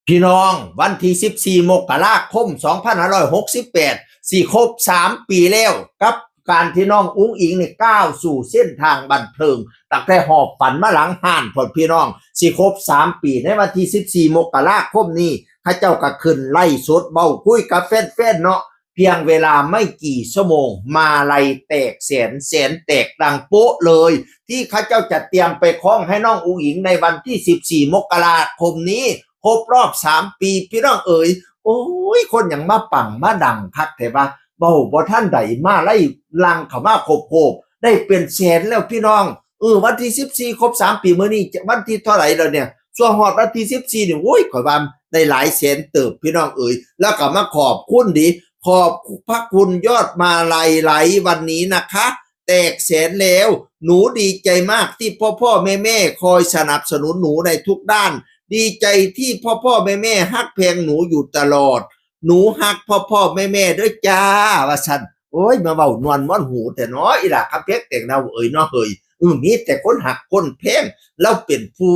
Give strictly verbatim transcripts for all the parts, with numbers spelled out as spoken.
พี่น้อง วันที่สิบสี่มกราคมสองพันห้าร้อยหกสิบแปด สิครบสามปีแล้ว กับการที่น้องอุ๋งอิ๋งนี่ก้าวสู่เส้นทางบันเทิง ตั้งแต่หอบฝันมาหลังห้านพ่นพี่น้อง สิครบสามปี ในวันที่สิบสี่มกราคมนี้ เขาเจ้าก็ขึ้นไลฟ์สดเว้าคุยกับแฟนๆเนาะ เพียงเวลาไม่กี่ชั่วโมง มาลัยแตกแสน แสนแตกดังโป๊ะเลย ที่เขาเจ้าจะเตรียมไปคล้องให้น้องอุ๋งอิ๋งในวันที่สิบสี่มกราคมนี้ ครบรอบสามปี พี่น้องเอ๋ย โอ้ย คนหยังมาปังมาดังคักแท้วะ เว้าบ่ทันใดมาลัยหลั่งเข้ามาโคบๆ ได้เป็นแสนแล้วพี่น้อง เออ วันที่สิบสี่ครบสามปี มื้อนี้วันที่เท่าไหร่แล้วเนี่ย ซั่วฮอดวันที่สิบสี่นี่ โอ้ย ข้อยว่าได้หลายแสนเติบพี่น้องเอ๋ย แล้วก็มาขอบคุณดิ ขอบพระคุณยอดมาลัยไลฟ์วันนี้นะคะ แตกแสนแล้ว หนูดีใจมากที่พ่อพ่อแม่แม่ๆคอยสนับสนุนหนูในทุกด้าน ดีใจที่พ่อพ่อแม่แม่ฮักแพงหนูอยู่ตลอด หนูฮักพ่อพ่อแม่แม่ด้วยจ้า ว่าซั่น โอ้ย มาเว้านวลม่วนหูแท้เนาะ อีหล่าคำแพงแตงเนาเอ๋ยเนาะเฮ้ย เออ มีแต่คนฮักคนแพง ลาวเป็นผู้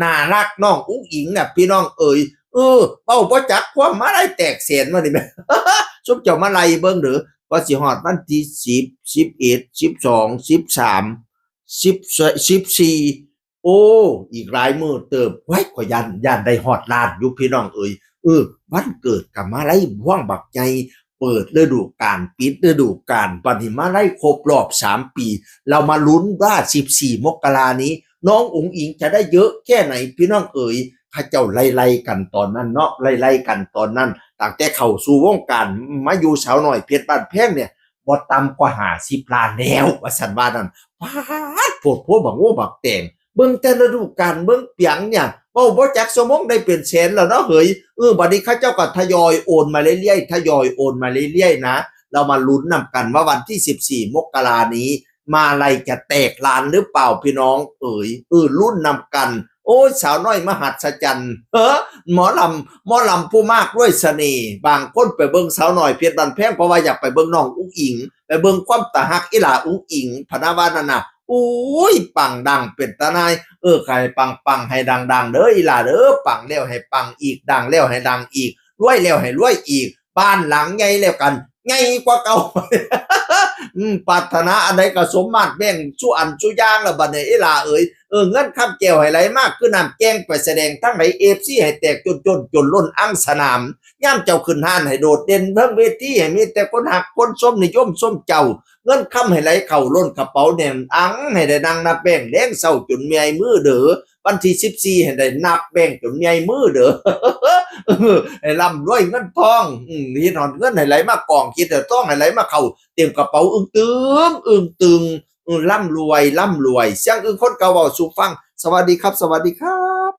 น่ารักน้องอุ๋งอิ๋งน่ะพี่น้องเอ๋ย เออ เว้าบ่จักความมาลัยแตกแสนว่านี่แหม ซุมเจ้ามาไล่เบิ่งเด้อ ว่าสิฮอดวันที่สิบ สิบเอ็ด สิบสอง สิบสาม สิบ สิบสี่ โอ้ อีกหลายมื้อเติบ ว้าย ข้อยย้าน ย้านได้ฮอดล้านอยู่พี่น้องเอ๋ย เออ วันเกิดก็มาลัยพวงบักใหญ่ เปิดฤดูกาล ปิดฤดูกาล บัดนี้มาลัยครบรอบสามปี เรามาลุ้นว่าสิบสี่มกรานี้ น้องอุ๋งอิ๋งจะได้เยอะแค่ไหนพี่น้องเอ๋ย เขาเจ้าไล่ๆกันตอนนั้นเนาะ ไล่ๆกันตอนนั้น ตั้งแต่เข้าสู่วงการ มาอยู่สาวน้อยเพชรบ้านแพงเนี่ย บ่ต่ำกว่าห้าสิบล้านแล้ว ว่าซั่นว่านั่น ป๊าด โพดโพบักโง่บักแตง เบิ่งแต่ฤดูกาล เบิ่งเปียงเนี่ย เว้าบ่จักชั่วโมงได้เป็นแสนแล้วเนาะเฮ้ย เออ บัดนี้เขาเจ้าก็ทยอยโอนมาเรื่อยๆ ทยอยโอนมาเรื่อยๆนะ เรามาลุ้นนำกันว่าวันที่สิบสี่มกรานี้ มาลัยจะแตกล้านหรือเปล่าพี่น้องเอ๋ย เออ ลุ้นนำกัน โอ้ย สาวน้อยมหัศจรรย์ เฮ้อ หมอลำ หมอลำผู้มากด้วยเสน่ห์ บางคนไปเบิ่งสาวน้อยเพชรบ้านแพง เพราะว่าอยากไปเบิ่งน้องอุ๋งอิ๋ง ไปเบิ่งความตาฮักอีหล่าอุ๋งอิ๋ง พะนะว่านั่นน่ะ โอ้ย ปังดังเป็นตาหน่าย เออ ให้ปังๆ ให้ดังๆ เด้ออีหล่าเด้อ ปังแล้วให้ปังอีก ดังแล้วให้ดังอีก รวยแล้วให้รวยอีก บ้านหลังใหญ่แล้วกัน ใหญ่กว่าเก่า อืม ปรารถนาอันใดก็สมมาตรแม่งซุอันซุอย่างแล้วบัดนี้อีหล่าเอ๋ย เออ เงินคำแก้วให้ไหลมากคือน้ำแกงไปแสดงทั้งไหน เอฟซี ให้แตกจนๆ จนล้นอังสนาม ยามเจ้าขึ้นฮ้านให้โดดเด่นเทิงเวที ให้มีแต่คนฮักคนชมนิยมชมเจ้า เงินคำให้ไหลเข้าล้นกระเป๋าแน่นอัง ให้ได้นั่งนับแบงค์แลงเช้าจนเมื่อยมือเด้อ วันที่สิบสี่ให้ได้นับแบงค์จนเมื่อยมือเด้อ ให้ร่ำรวยเงินทอง อืม คิดฮอดเงินให้ไหลมากอง คิดฮอดทองให้ไหลมาเข้าเต็มกระเป๋า อึ้งตึง อึ้งตึง อืม ร่ำรวย ร่ำรวย เสียงอึ้งคนเก่าเว้าสู่ฟัง สวัสดีครับ สวัสดีครับ